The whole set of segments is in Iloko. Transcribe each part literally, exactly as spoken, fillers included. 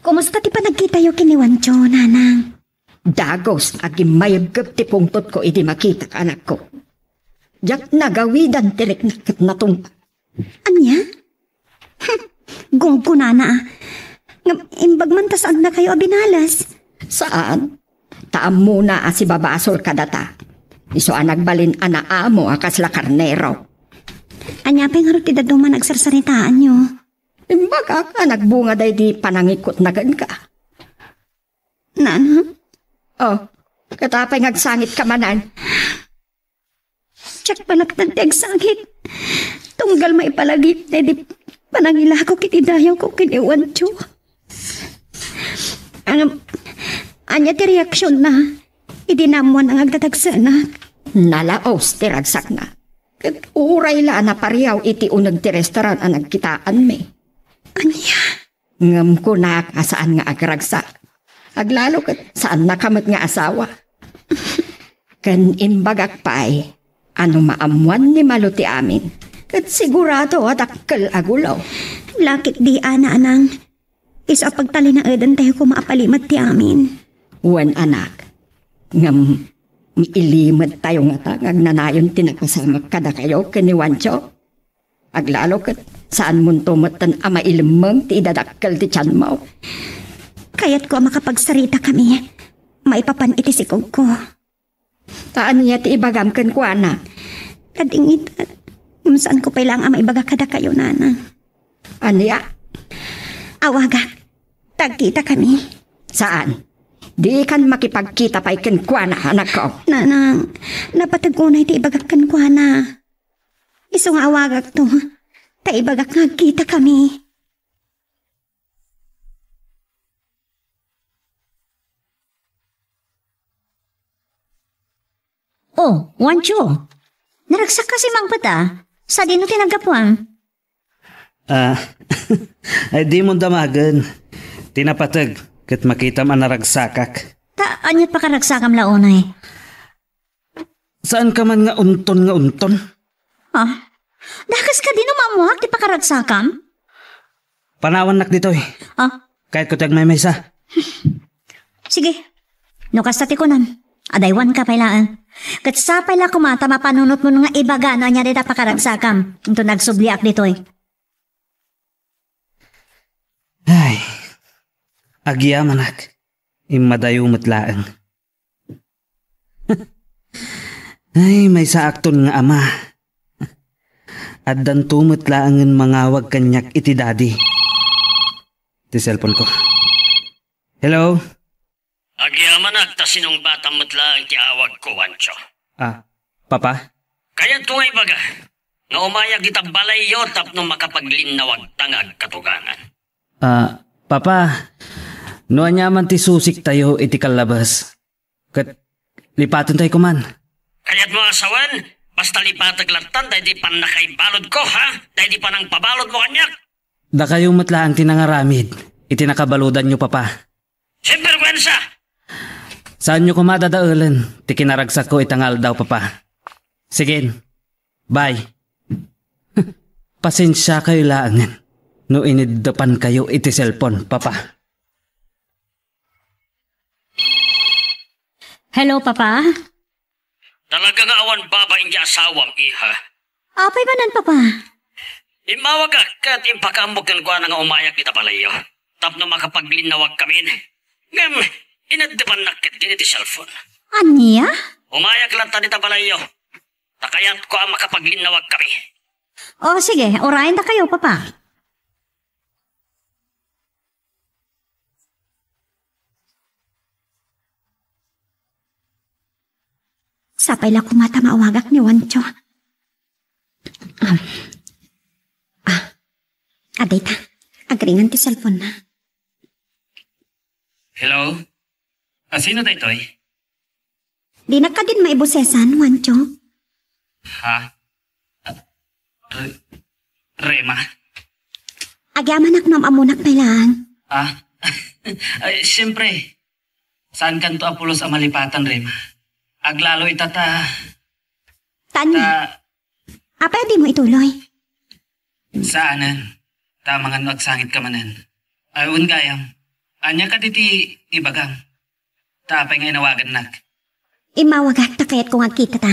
Kumusta ti panagkitayo ken ni Juancho, Nanang? Dagus a gimmayebgep ti pungtotko idi makitak, anakko. Diak nagawidan ti riknak ket natungpal. Ania? Hm, gunggonana, a. Ngem imbag man ta saannakayo a binales. Saan? Ta ammona a sibabasol kadata. Isu a nagbalin a naamo a kasla karnero. Ania pay ngarud ti dadduma a nagsarsaritaanyo? Imbagak a nagbunga daydi panangikutna kenka. Nana? Oh, ket apay nga agsangitka manen? Diak balaktan ti agsangit. Tunggal maipalagip daydi panangilako iti dayawko ken ni Juancho. Ngem, ania ti reaksionna idi naammoanna nga agdadagsenak? Nalaos ti ragsakna. Ket uray la a napariaw iti uneg ti restaurant a nagkitaanmi. Ania? Ngem kunak a saan nga agragsak. Aglalo ket saannaka met nga asawa. Ken imbagak pay a no maammoan ni Malu ti amin, ket sigurado a dakkel a gulo. Lakit di, a, Nanang. Isu a pagtalinaedentayo koma a palimed ti amin. Wen, anak. Ngem ilimedtayo ngata nga agnanayon ti napasamak kadakayo ken ni Juancho? Aglalo ket saanmonto metten a mailemmeng ti idadakkel ti tianmo. Kayatko a makapagsaritakami maipapan iti sikogko. Ta ania ti ibagam kenkuana? Kadingit, ngem saanko pay laeng a maibaga kadakayo, Nana. Ania? Awagak. Ta agkitakami. Saan? Dikan makipagkita pay kenkuana, anakko. Nanang, napateg unay ti ibagak kenkuana. Isu nga awagakto, ta ibagak nga agkitakami. Oh, Juancho. Naragsak kasi mangpet a. Sadino ti naggapuam? Ah, ay, dimon damagen. Ti napateg, ket makitam a naragsakak. Ta, ania't pakaragsakam la unay? Saanka man nga unton nga unton? Ah, dakas kadino maammoak ti pakaragsakam? Panawannak ditoy. Ah? Kayatko ti agmaymaysa. Sige. No kasta ti kunam, adaywanka pay laeng. Ket sapay la koma ta mapanunotmo nga ibaga no ania dayta pakaragsakam. Inton agsubliak ditoy. Ay, agyamanak. Immadayo met laeng. Ay, maysaakton nga ama. Addanto met laengen mangawag kaniak iti daddy. Ti cellphone ko. Hello? Agyamanak ta sinungbatam met laeng ti awagko, Juancho. Ah, Papa? Kayatko nga ibaga nga umayak dita balayyo tapno makapaglinnawagta nga agkatugangan. Ah, Papa, no aniaman ti susiktayo iti kallabas, ket lipatentayo koman. Kayatmo a sawen, basta lipatek lattan daydi pannakaibaludko, ha? Daydi panangpabaludmo kaniak. Dakayo met laeng ti nangaramid iti nakabaludanyo, Papa. Sinberguensa! Saanyo koma dadaelen ti kinaragsakko ita nga aldaw, Papa. Sige, bye. Pasensiakayo laengen no iniddepankayo iti cellphone, Papa. Hello, Papa? Talaga nga awan babain ti asawam, iha. Apay manen, Papa? Immawagak ket impakaammok kenkuana nga umayak dita balayyo tapno makapaglinnawagkamin. Ngem, inaddepannak ketdi iti cellphone. Ania? Umayak latta dita balayyo. Ta kayatko a makapaglinnawagkami. O, sige, urayendakayo, Papa. Sapay la koma ta maawagak ni Juancho. Um, ah, adayta. Agringan ti cellphone-na. Hello? A, sino daytoy? Dinak kadin maibosesan, Juancho? Ha? Re-, Rema? Agyamanak no am-ammonak pay laeng. Ah? Ay, siyempre. Saankanto a pulos a malipatan, Rema? Aglalo ita ta, Tani, ta apay a dimo ituloy? Saanen. Ta amangan no agsangitka manen. Ay, wen gayam. Ania kadi ti ibagam? Ta apay nga inawagannak? Immawagak ta kayatko nga agkitata.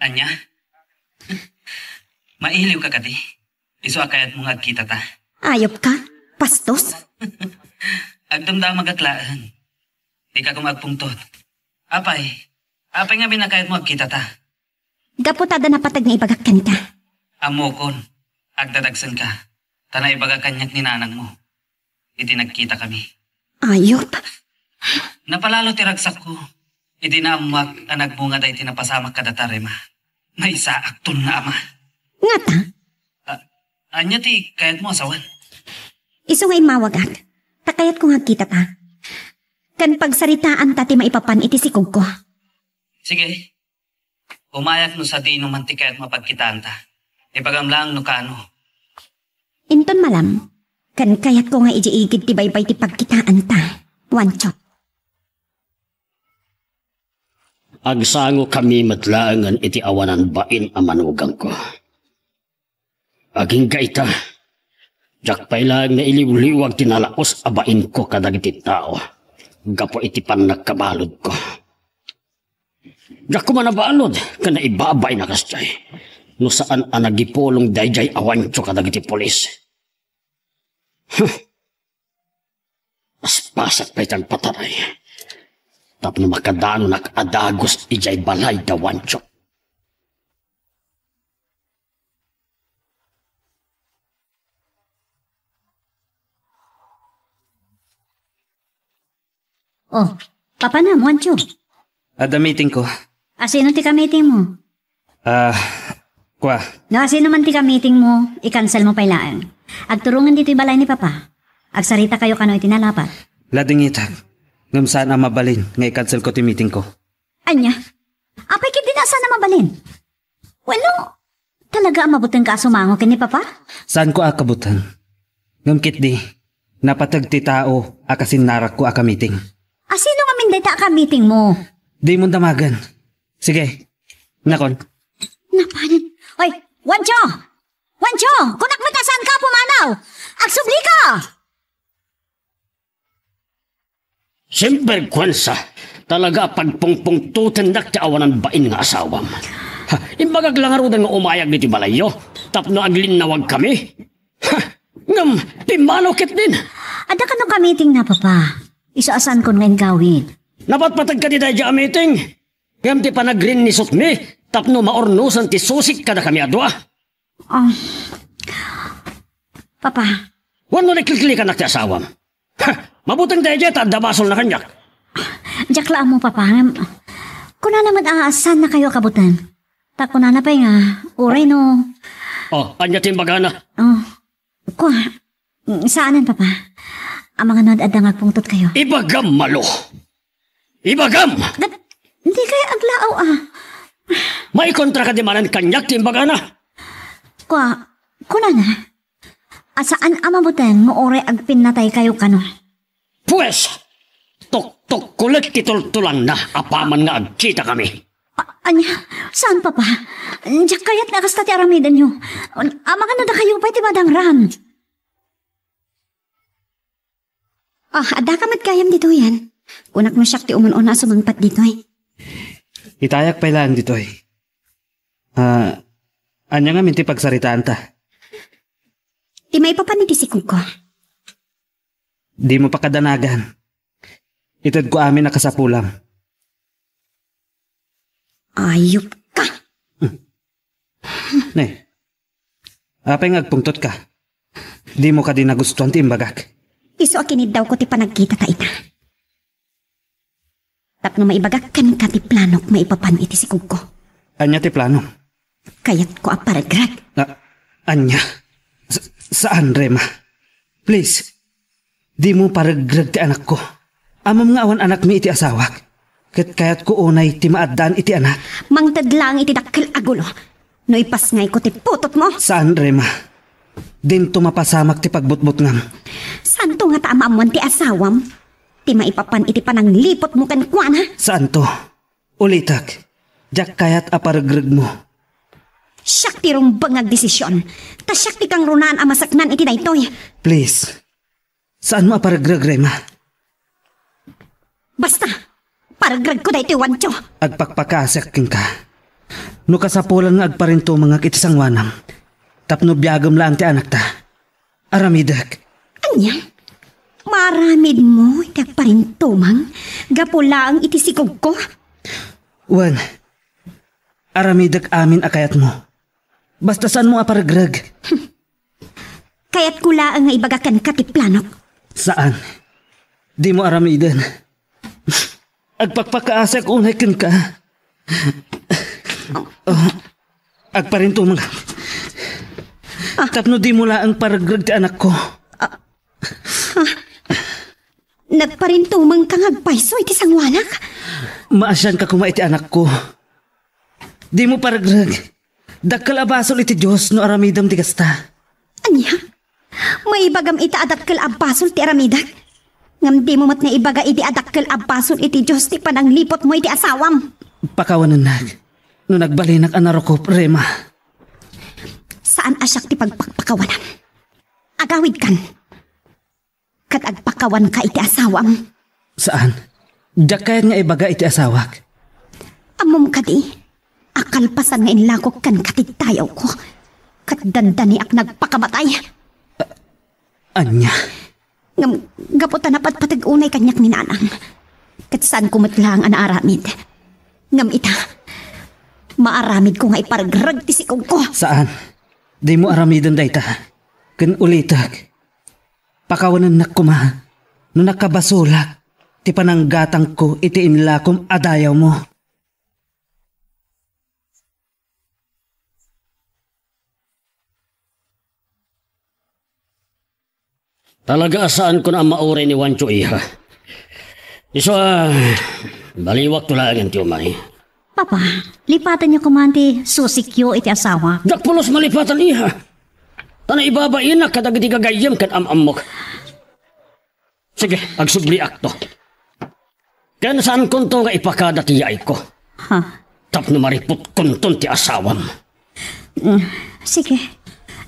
Ania? Mailiwka kadi? Isu a kayatmo nga agkitata? Ayupka? Bastos? Agdamdamagak laeng. Dika koma agpungtot. Apay? Apay ngamin a kayatmo agkitata? Gapu ta adda napateg nga ibagak kenka. Ammokon, agdadagsenka, ta naibagak kaniak ni nanangmo iti nagkitakami. Ayup! Napalalo ti ragsakko idi naammoak a nagbunga daytoy napasamak kadata, Rema. Maysaakton nga ama. Ngata? A-, ania ti kayatmo a sawen? Isu nga immawagak, ta kayatko nga agkitata. Ken pagsaritaanta ti maipapan iti sikogko. Sige. Umayak no sadino man ti kayatmo a pagkitaanta. Ibagam laeng no kaano. Inton malam, ken kayatko nga idiay igid ti baybay ti pagkitaanta, Juancho. Agsangokami met laengen iti awanan bain a manugangko. Agingga ita, diak pay laeng nailiwliwag ti nalaus a bainko kadagiti tao gapu iti pannakabaludko. Diak koma nabalud ken naibabain a kasdiay no saan a nagipulong daydiay a Juancho kadagiti pulis. Huh! Paspasak pay ti agpataray tapno makadanonak a dagus idiay balay da Juancho. Oh, papanam, Juancho? Adda meetingko. Asino ti ka-meetingmo? Ah, kua. No asino man ti ka-meetingmo, i-cancel mo pay laeng. Agturongen ditoy balay ni Papa. Agsaritakayo kano iti nalapat. Ladingitak. Ngem saan a mabalin nga i-cancelko ti meetingko. Ania? Apay ketdi a saan a mabalin? Wenno, talaga a mabutengka a sumango ken ni Papa? Saanko a kabuteng. Ngem ketdi, napateg ti tao a kasinnarakko a ka-meeting. Asino ngamin dayta a ka-meetingmo? Dimon damagen. Sige. Nakon. Napanen. Oy, Juancho! Juancho! Kunak met a saanka a pumanaw! Agsublika! Sinberkuensa, talaga a pagpungpungtotennak ti awanan bain nga asawam. Ha, imbagak la ngaruden nga umayak ditoy balayyo tapno aglinnawagkami. Ha, ngem pimmanaw ketdin. Adda kano ka-meetingna, Papa? Isu a saankon nga inggawid. Napatpateg kadi daydiay a meeting. Ngem ti panagrinnisutmi tapno maurnosan ti susik kadakami a dua. Ah. Papa. Wenno, ikliklikannak ti asawam. Ha! Mabuteng daydiay ta adda basolna kaniak. Diak la ammo, Papa. Ngem, kunana met a saannakayo a kabuteng. Ta kunana pay nga, uray no. Oh, ania ti imbagana? Oh. Kua, saanen, Papa. Amangan no ad-adda nga agpungtotkayo. Ibagam, Malo! Ibagam! Gat-, dikay aglaaw, ah. Maikontra kadi manen kaniak ti imbagana? Kua, kunana, a saan a mabuteng no uray agpinnataykayo kano. Pues, tuktukkolek ti tultulangna apaman nga agkitakami. A-, ania? Saan, Papa? Diak kayat nga kasta ti aramidenyo. Amangan no dakayo pay ti madangran. Ah, addaka met gayam ditoyen. Kunak no siak ti umun-una a sumangpet ditoy. Itayak pay laeng ditoy. Ah, ania ngamin ti pagsaritaanta? Ti maipapan iti sikogko. Dimo pakadanagan. Itedko amin a kasapulam. Ayupka! Ne, apay nga agpungtotka? Dimo kadi nagustuan ti imbagak? Isu a kiniddawko ti panagkitata ita. Tapno maibagak kenka ti planok maipapan iti sikogko. Ania ti plano? Kayatko a paregreg. A-, ania? Sa-, saan, Rema. Please, dimo paregreg ti anakko. Ammom nga awan anakmi iti asawak. Ket kayatko unay ti maaddaan iti anak. Mangted laeng iti dakkel a gulo no ipasngayko ti putotmo. Saan, Rema. Dinto mapasamak ti pagbutbutngam. Saanto ngata a maammoan ti asawam ti maipapan iti panangliputmo kenkuana? Saanto. Ulitek, diak kayat a paregregmo. Siak ti rumbeng nga agdesision, ta siak ti kangrunaan a maseknan iti daytoy. Please, saanmo a paregreg, Rema. Basta, paregregko daytoy, Juancho. Agpakpakaasiak kenka. No kasapulan nga agparintumengak iti sangoanam, tapno biagem laeng ti anakta, aramidek. Ania? Maaramidmo iti agparintumeng gapu laeng iti sikogko? Wen, aramidek amin a kayatmo. Basta saanmo a paregreg. Kayatko laeng nga ibaga kenka ti planok. Saan. Dimo aramiden. Agpakpakaasiak unay kenka. Oh, agparintumengak. Ah. Tapno dimo laeng paregreg ti anakko. Ah. Ah. Nagparintumengka nga agpayso iti sangoanak? Maasianka koma iti anakko. Dimo paregreg. Dakkel a basol iti Dios no aramidem ti kasta. Ania? Maibagam ita a dakkel a basol ti aramidek? Ngem dimo met naibaga idi a dakkel a basol iti Dios ti panangliputmo iti asawam. Pakawanennak no nagbalinak a narukop, Rema. Saan a siak ti pagpakpakawanam. Agawidkan. Ket agpakawanka iti asawam. Saan. Diak kayat nga ibaga iti asawak. Ammom kadi a kalpasan nga inlakok kenka ti dayawko, ket dandaniak nagpakamatay. Ania? Ngem gapu ta napatpateg unay kaniak ni Nanang, ket saanko met laeng a naaramid. Ngem ita, maaramidko nga iparegreg ti sikogko. Saan. Dimo aramiden dayta. Ken ulitek, pakawanennak koma no nakabasolak ti pananggatangko iti inlakom a dayawmo. Talaga a saanko a mauray ni Juancho, iha. Isu a, baliwakto laengen ti umay. Papa, lipatanyo koma ti susikyo iti asawa. Diak pulos malipatan, iha. Ta naibabainak kadagiti gagayyem ken am-ammok. Sige, agsubliakto. Ken saankonto nga ipakada ti yaayko. Ha? Tapno mariputkonton ti asawam. Mm, sige.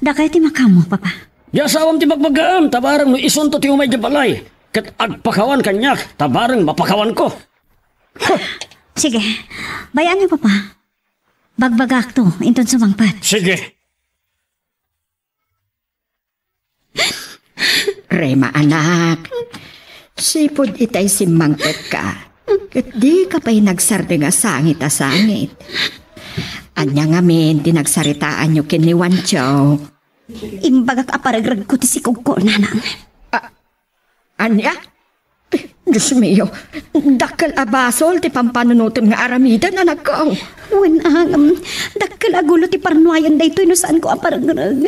Dakay ti makaammo, Papa. Ti asawam ti bagbagaam, ta bareng no isunto ti umay idiay balay, ket agpakawan kaniak, ta bareng mapakawanko. Sige. Bay-anyo, Papa. Bagbagakto, inton sumangpet. Sige. Rema, anak, sipud itay simmangpetka, ket dika pay nagsardeng a sangit a sangit. Ania ngamin ti nagsaritaanyo ken ni Juancho? Imbagak a paregregko ti sikogko, Nanang. A-, ania? Dios mio, dakkel a basol ti pampanunotem nga aramiden, anakko. Wen, a, ngem, dakkel a gulo ti parnuayen daytoy no saanko a paregreg.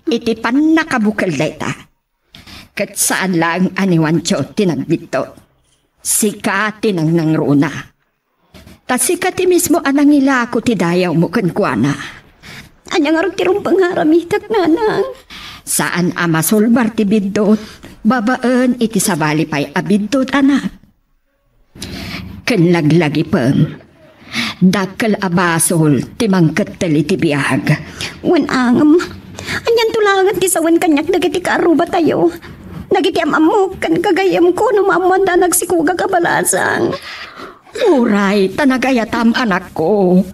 Iti pannakabukel dayta, ket saan laeng a ni Juancho ti nagbidto. Sika ti nangnangruna. Ta sika ti mismo a nangilako ti dayawmo kenkuana. Ania ngarud ti rumbeng nga aramidek, Nanang? Saan a masulbar ti biddut, babaen iti sabali pay a biddut, anak. Ken laglagipem, dakkel a basol ti mangkettel iti biag. Wen, a, ngem, anianto laengen ti sawen kaniak dagiti kaarrubatayo, dagiti am-ammok ken gagayyemko no maammoanda a nagsikogak a balasang? Uray ta nagayatam, anakko.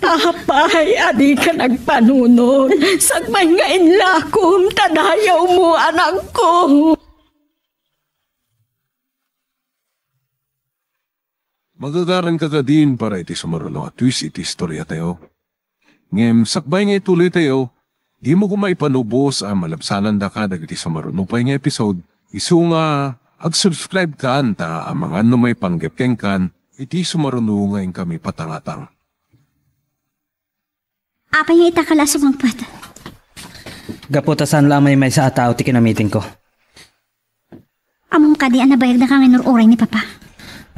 Apay a dika nagpanunot? Sakbay nga inlakom ta dayawmo, anakko. Magagaranka kadin para iti sumaruno a twist iti istoriatayo. Ngem sakbay nga ituloytayo, dimo koma ipanubos a malabsanandaka dagiti sumaruno pay nga episode, isu nga ag-subscribe kan ta amangan no maipanggep kenkan iti sumaruno nga inkami patangatang. Apay nga ita ka la a sumangpet? Gapu ta saan la a maymaysa a tao ti kinamitingko. Ammom kadi a nabayagda nga inur-uray ni Papa?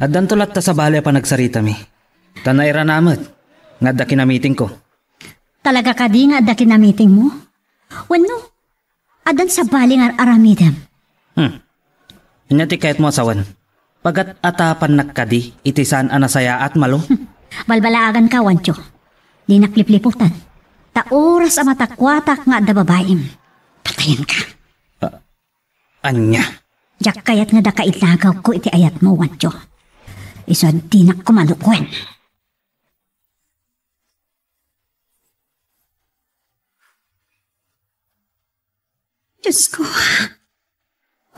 Addanto latta sabali a panagsaritami. Ta nairana met nga adda kinamitingko. Talaga kadi nga adda kinamitingmo? Wenno, addan sabali nga ar-aramidem? Hmm. Ania ti kayatmo a sawen? Pagat-atapannak kadi iti saan a nasayaat, Malo? Balbalaaganka, Juancho. Dinak lipliputan. Ta oras a matakuatak nga adda babaim, patayenka. Ah, Ania? Diak kayat nga dakailagawko iti ayatmo, Juancho. Isu a dinak kumalukuen. Diosko,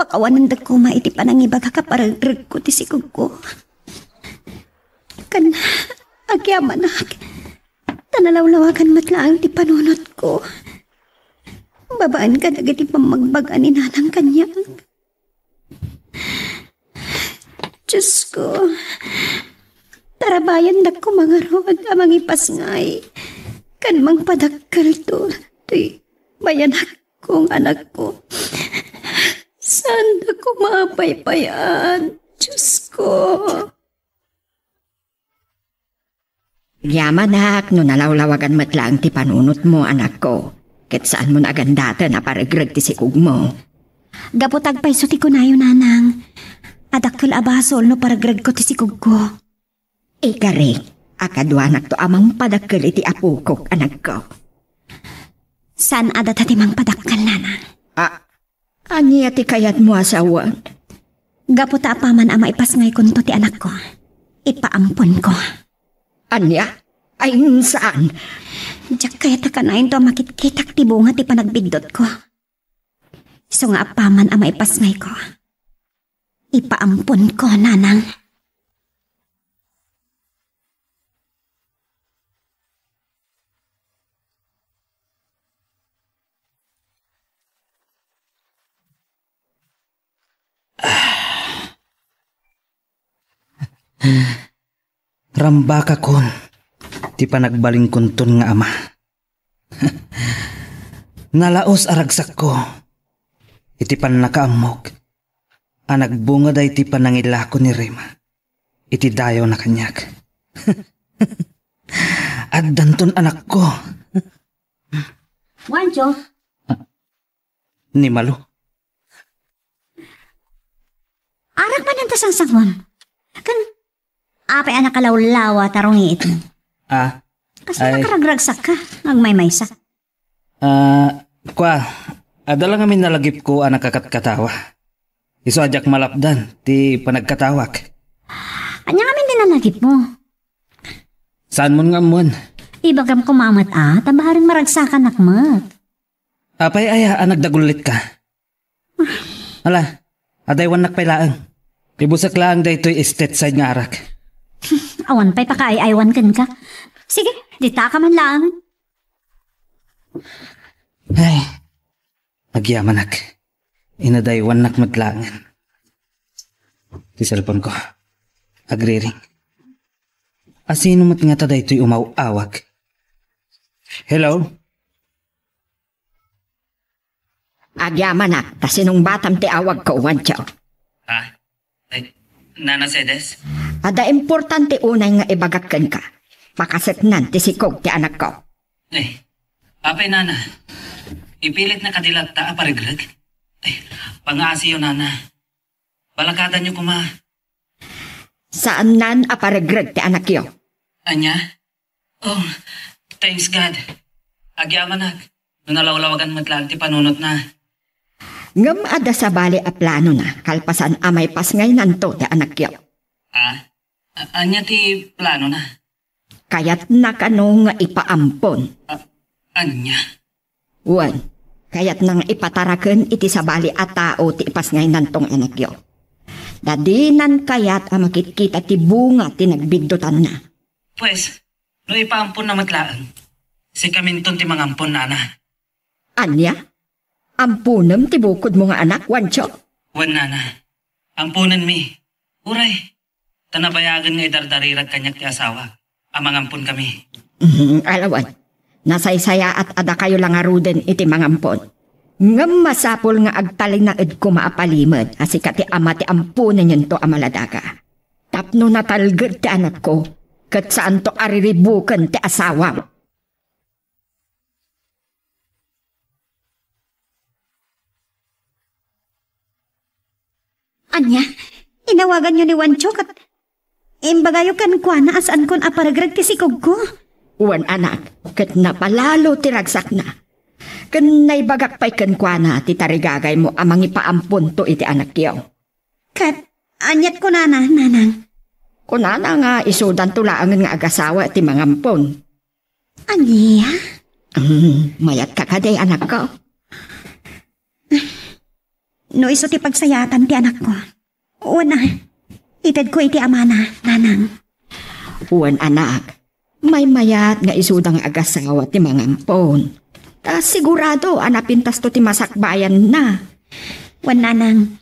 pakawanendak koma iti panangibagak a paragregko ti sikogko. Ken agyamanak, ta nalawlawagan met laeng ti panunotko babaen kadagiti pammagbaga ni Nanang kaniak. Diosko, tarabayandak koma ngarud a mangipasngay ken mangpadakkelto toy bayanakko nga anakko. Saanda koma a paypayan, Diosko. Agyamanak no nalawlawagan met laeng ti panunotmo, anakko, ket saanmon a gandaten a paregreg ti sikogmo. Gapu ta agpayso ti kunayo, Nanang, a dakkel a basol no paregregko ti sikogko. Ikarik a kaduanakto a mangpadakkel iti apokok, anakko. Saan a data ti mangpadakkel, Nanang. A, Ania ti kayatmo a sawen? Gapu ta apaman a maipasngaykonto ti anakko, ipaamponko. Ania? Ay, saan? Diak kayat a kanayonto a makitkitak ti bunga ti panagbiddutko. Isu nga apaman a maipasngayko, ipaamponko, Nanang. Rambakakon ti panagbalinkonton nga ama. Nalaus a ragsakko iti pannakaammok a nagbunga daytoy panangilako ni Rema iti dayawna kaniak. Addanton anakko. Juancho. Ni Malu. Arak man anta sangsangon. Ken apay a nakalawlawa ta rungiit? Ah, kasla ay, nakaragragsakka nga agmaymaysa? Ah, kua, adda la ngamin nalagipko a nakakatkatawa. Isu a diak malapdan ti panagkatawak. Ania ngamin ti nalagipmo? Saanmon nga ammoen? Ibagam koma met a, ta bareng maragsakanak met. Apay aya a nagdagullitka? Ala, adaywannak pay laeng. Ibusek laeng daytoy state side nga arak. Awan pay pakaay-aywan kenka. Sige, ditaka man laeng. Ay, agyamanak. Inadaywannak met laengen. Ti cellphone ko. Agriring. Asino met ngata daytoy umaw-awag? Hello? Agyamanak, ta sinungbatam ti awagko, Juancho. Ah? Ay, Nana Cedes? Adda importante unay nga ibagak kenka. Pakaseknan ti sikog ti anakko. Ay, apay, Nana? Ipilitna kadi latta a paregreg? Ay, pangaasiyo, Nana. Balakadanyo koma. Saannan a paregreg ti anakyo. Ania? Oh, thanks God. Agyamanak, no nalawlawagan met laeng ti panunotna. Ngem adda sabali a planona kalpasan a maipasngaynanto ti anakyo. Ah? A-, ania ti planona? Kayatna kano nga ipaampon? A-, ania? Wen, kayatna nga ipataraken iti sabali a tao ti ipasngaynanto nga anakyo. Ta dinan kayat a makitkita ti bunga ti nagbiddutanna. Pues, no ipaamponna met laeng, sikaminton ti mangampon, Nana. Ania? Amponem ti bukodmo nga anak, Juancho? Wen, Nana. Amponenmi. Uray, ta nabayagen nga idardarirak kaniak ti asawak a mangamponkami. Mhm, ala wen. Nasaysayaat a dakayo la ngaruden iti mangampon. Ngem masapul nga agtalinaed koma a palimed a sika ti ama ti amponenyo a maladaga. Tapno natalged ti anakko, ket saanto a riribuken ti asawam. Ania? Inawaganyo ni Juancho ket imbagayo kenkuana a saankon a paregreg ti sikogko? Wen, anak, ket napalalo ti ragsakna. Ken naibagak pay kenkuana ti tarigagaymo a mangipaamponto iti anakyo. Ket aniat kunana, nanang? Kunana nga isudanto laengen nga agasawa ti mangampon. Ania? Hmm, mayatka kadi, anakko? No isu ti pagsayaatan ti anakko, wen a, itedko iti amana, nanang. Wen, anak, maymayat nga isuda nga agasawa ti mangampon. Ta sigurado a napintasto ti masakbayanna. Wen, nanang,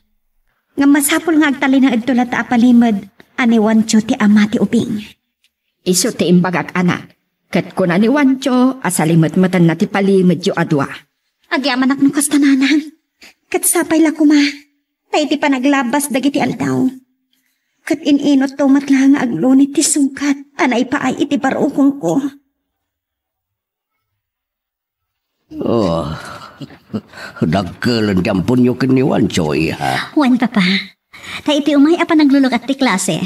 ngem masapul nga agtalinaedto latta a palimed a ni Juancho ti ama ti ubing. Isu ti imbagak, anak. Ket kuna ni Juancho a salimetmetenna ti palimedyo a dua. Agyamanak no kasta, nanang. Ket sapay la koma, ta iti panaglabas dagiti aldaw, ket in-inutto met la nga aglunit ti sungkat a naipaay iti barukongko. Oh, dakkelen ti amponyo ken ni Juancho, iha. Wen, Papa. Ta iti umay a panaglulukat ti klase,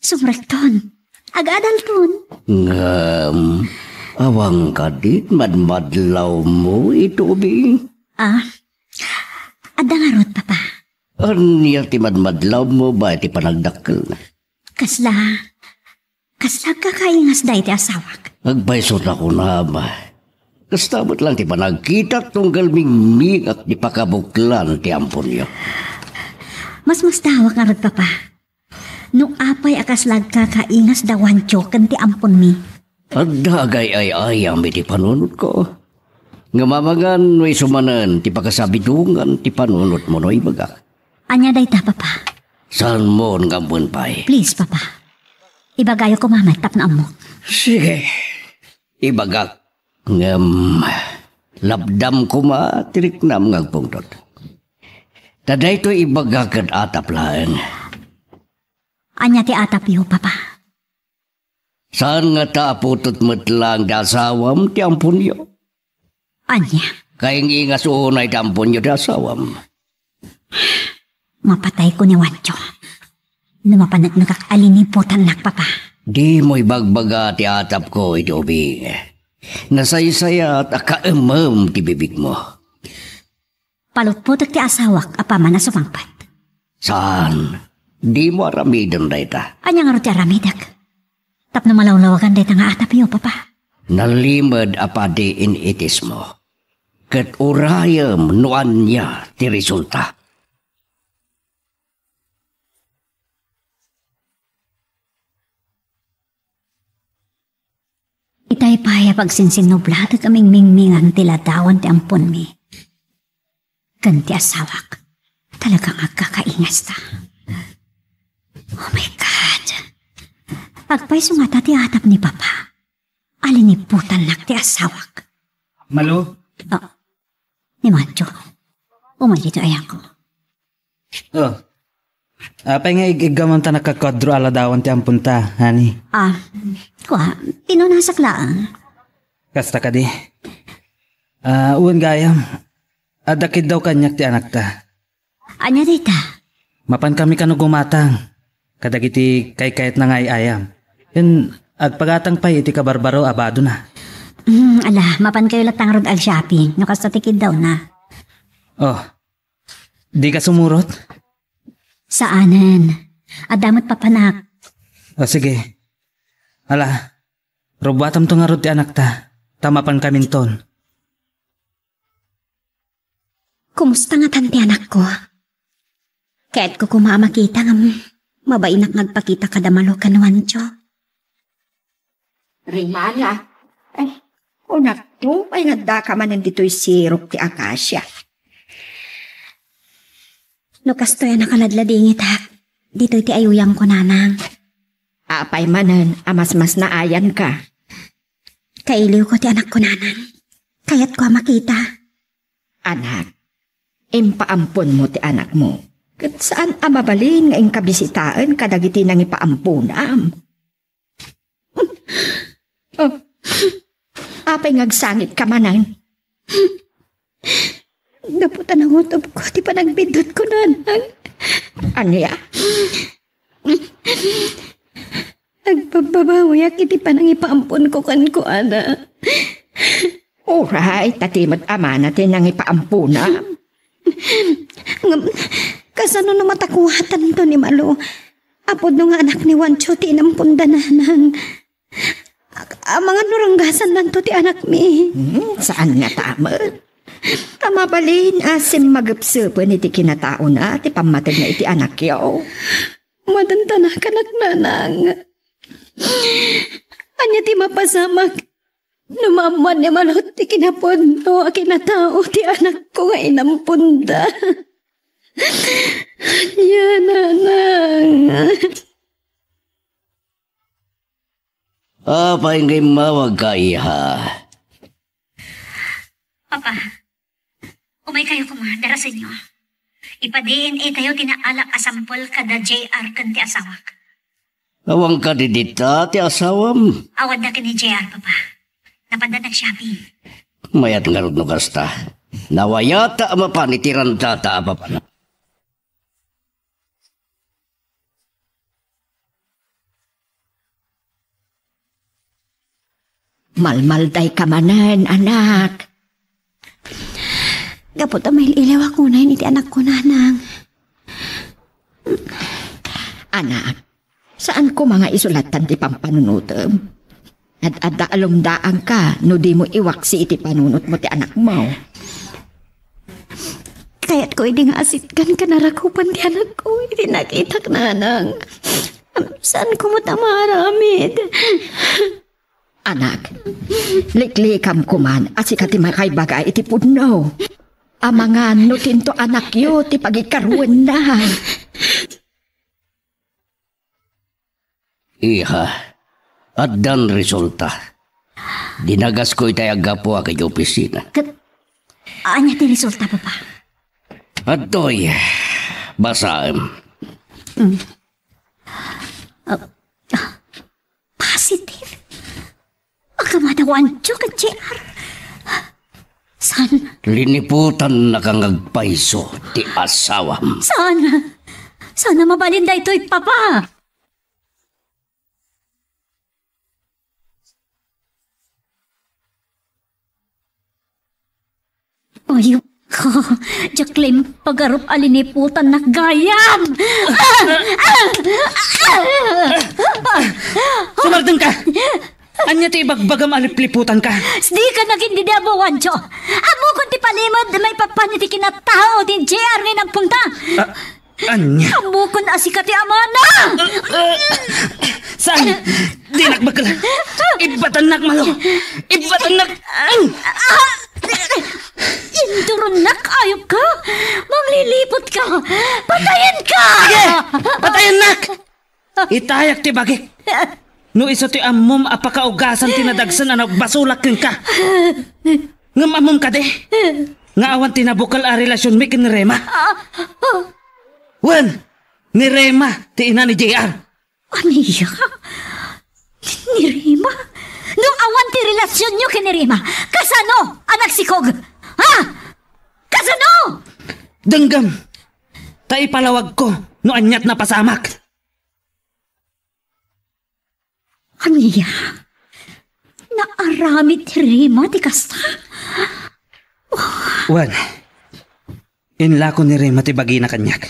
sumrekton. Agadalton. Ngem, awan kadi ti madmadlawmo iti ubing? Ah, adda ngarud, Papa. Ania ti madmadlawmo babaen ti panagdakkelna? Kasla, kasla agkakaingas dayta ti asawak. Agpayso ta kunam. Kasta met lang ti panagkitak tunggal mingmingak ti pakabuklan ti amponyo. Masmasdawak ngarud, Papa. No apay a kasla agkakaingas da Juancho ken ti amponmi. Adda agay-ay-ayam iti panunotko. Ngem amangan no isu manen ti pakasabidongan ti panunotmo no ibagak. Ania dayta, Papa? Saanmo nga ammoen pay? Please, Papa. Ibagayo koma met tapno ammok. Sige. Ibagak. Ngem, lapdam koma ti riknam nga agpungtot. Ta daytoy ibagak ket atap laeng. Ania ti atapyo, Papa? Saan ngata a putot met lang ti asawam ti amponyo? Ania? Kaingingas unay ti amponyo ti asawam. Mapatayko ni Juancho no mapaneknekak a linibutannak, Papa. Dimo ibagbaga ti atapko iti ubing. Nasaysayat a kaemem ti bibigmo. Palutpotek ti asawak apaman a sumangpet. Saan? Dimo aramiden dayta. Ania ngarud ti aramidek? Tapno malawlawagan dayta nga atapyo, Papa. Nalimed a padi in itismo. Ket urayem no ania ti resulta. Itay pay a pagsinsinnublatek a mingmingmingan ti ladawan ti amponmi ken ti asawak. Talagang agkakaingasta. Oh my God. Agpayso ngata ti atap ni Papa a linibutannak ti asawak. Malo? Ah, ni Juancho. Umay ditoy ayangko. Oh. Apay nga ig-iggamam ta nagkakwadro a ladawan ti amponta, honey? Ah, kua, pinunasak laeng. Kasta kadi. Ah, wen gayam. Adda kiddaw kaniak ti anakta. Ania dayta? Mapan kami kano gumatang kadagiti kaykayatna nga ay-ayam. Ken agpagatang pay iti kabarbaro a badona. Hmm, ala, mapankayo latta ngarud ag-shopping no kasta ti kiddawna. Oh, dika sumurot? Saanen. Adda met papanak. Oh, sige. Ala, rubuatamto ngarud ti anakta, ta mapankaminton. Kumusta ngatan ti anakko? Kayatko koma a makita ngem mabainak nga agpakita kada Malo ken Juancho. Rimana, ay, kunakto, ay, nga addaka manen ditoy sirok ti akasia. No kastoy a nakaladladingitak, ditoy ti ayuyangko, nanang. Apay manen a masmasnaayanka? Kailiwko ti anakko, nanang. Kayatko a makita. Anak, impaamponmo ti anakmo. Ket saan a mabalin nga inkabisitaen kadagiti nangipaamponam. Oh, apay nga agsangitka manen? Gapu ta nangutobko ti panagbiddutko, nanang. Ania? Agbabbabawiak iti panangipaamponko kenkuana. Uray, ta ti met amana ti nangipaampona. Ngem, kasano no matakuatanto ni Malo? Apudno nga anak ni Juancho ti inampunda, nanang. Amangan no ranggasannanto ti anakmi. Hmm, saan nga ta met? Ta mabalin a simmagepsepen iti kinataona ti pammatedna iti anakyo. Madantana kanak, nanang. Ania ti mapasamak no maammuan ni Malo ti kinapudno a kinatao ti anakko nga inampunda? Ania, nanang? Apay nga immawagka, iha? Papa, umaykayo koma, darasenyo. Ipa-D N A tayo ti naalak a sampol kada J R ken ti asawak. Awan kadi dita ti asawam? Awan da ken ni J R, Papa. Napanda nag-shopping. Mayat ngarud no kasta. Nawayata a mapan iti randata a papan. Malmaldayka manen, anak. Gapu ta mail-ilawak unay iti anakko, nanang. Anak, saan koma nga isulatan ti pampanunotem. Ad-adda a lumdaanka no dimo iwaksi iti panunotmo ti anakmo. Kayatko idi nga asitgan ken arakupan ti anakko iti nakitak, nanang. Saan koma ta maaramid? Anak, liklikam koman a sika ti makaibaga iti pudno. Amangan no tinto anakyo ti pagikaruenna. Iha, addan resulta. Dinagasko itay a gapuak iti opisina. Ket, ania ti resulta, Papa? Adtoy, basaem. Mm. Ah, ah, positive? Agkamada Juancho ken J R. Saan? Liniputannaka nga agpayso ti asawam. Saan? Saan a mabalin daytoy, Papa? Ayupka, diak la impagarup a liniputannak gayam! Sumardengka! Ania ti ibagbagam a lipliputanka? Dika nagin didi a buwancho! Ammokon ti palimed maipapan iti kinatao ti J R nga inamponta! Ah, Ania? Ammokon a sika ti amana! Saan? Dinak bakkel. Ibbatannak, Malo. Ibbatannak. Induronnak, ayupka. Mangliliputka. Patayenka! Sige! Patayennak! Itayak ti bagik. No isu ti ammom a pakaugasan ti nadagsen a nagbasolak kenka. Ngem ammom kadi nga awan ti nabukel a relasionmi ken ni Rema? Wen, ni Rema ti ina ni J R. Ania? Ni Rema? No awan ti relasionyo ken ni Rema, kasano a nagsikog? Ha? Kasano? Denggem, ta ipalawagko no aniat napasamak. Ania? Naaramid ti Rema ti kasta? Wen, inlako ni Rema ti bagina kaniak.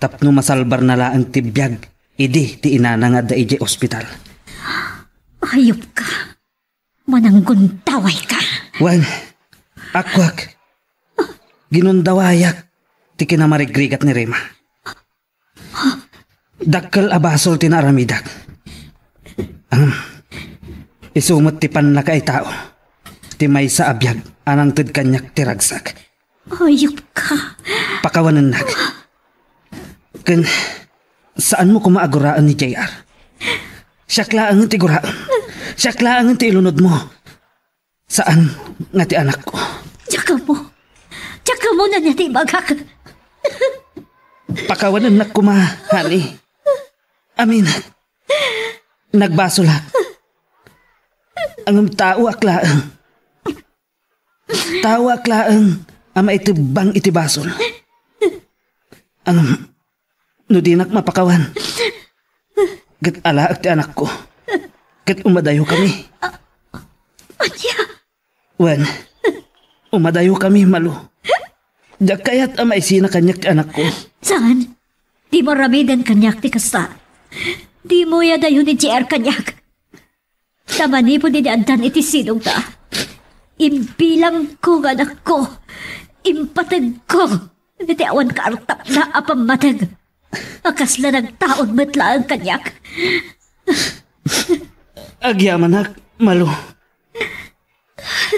Tapno masalbarna laeng ti biag idi ti inana nga adda idiay ospital. Ayupka. Mananggundawayka. Wen, akuak. Ginundawayak ti kinamarigrigat ni Rema. Dakkel a basol ti naaramidak. Ngem, isu met ti pannakaitao ti maysa a biag a nangted kaniak ti ragsak. Ayupka. Pakawanennak. Ken, saanmo koma a guraen ni J R. Siak laengen ti guraem. Siak laengen ti ilunodmo. Saan nga ti anakko. Diak ammo. Diak ammo no ania ti ibagak. Pakawanennak koma, honey. Aminak. Nagbasolak. Ngem taoak laeng. Taoak laeng a maitebbang iti basol. Ngem no dinak mapakawan, ket alaek ti anakko, ket umadayokami. Ania? Wen, umadayokami, Malu. Diak kayat a maisina kaniak ti anakko. Saan? Dimo aramiden kaniak ti kasta. Dimo iyadayo ni J R kaniak. Ta manipud idi addan iti silongta, imbilangko nga anakko, impategko iti awan kaartapna a pammateg a kasla nagtaud met laeng kaniak. Agyamanak, Malu.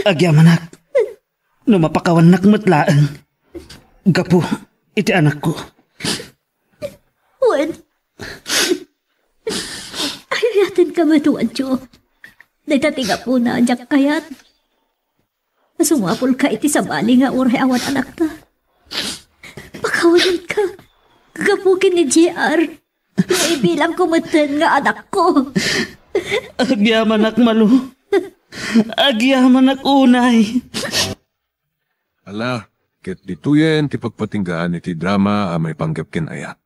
Agyamanak. No mapakawannak met laeng gapu iti anakko. Wen, ayayatenka met, Juancho. Dayta ti gapuna a diak kayat a sumapulka iti sabali nga uray awan anakta. Pakawanenka gapu ken ni J R. Nga ibilangko metten nga anakko. Agyamanak, Malu. Agyamanak unay. Ala, ket ditoyen ti pagpatinggaan iti drama a maipanggep ken ayat.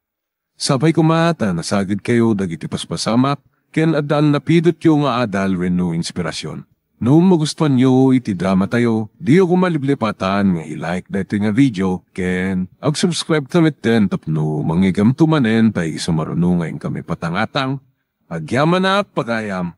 Sapay koma ta nasagidkayo dagiti paspasamak ken adda a napidotyo nga adal wenno inspirasyon. No magustuanyo iti dramatayo, diyo koma liplipatan nga i-like daytoy nga video ken ag-subscribe ta metten tapno mangigamto manen ta isu maruno nga inkami patangatang. Agyamanak pagayam.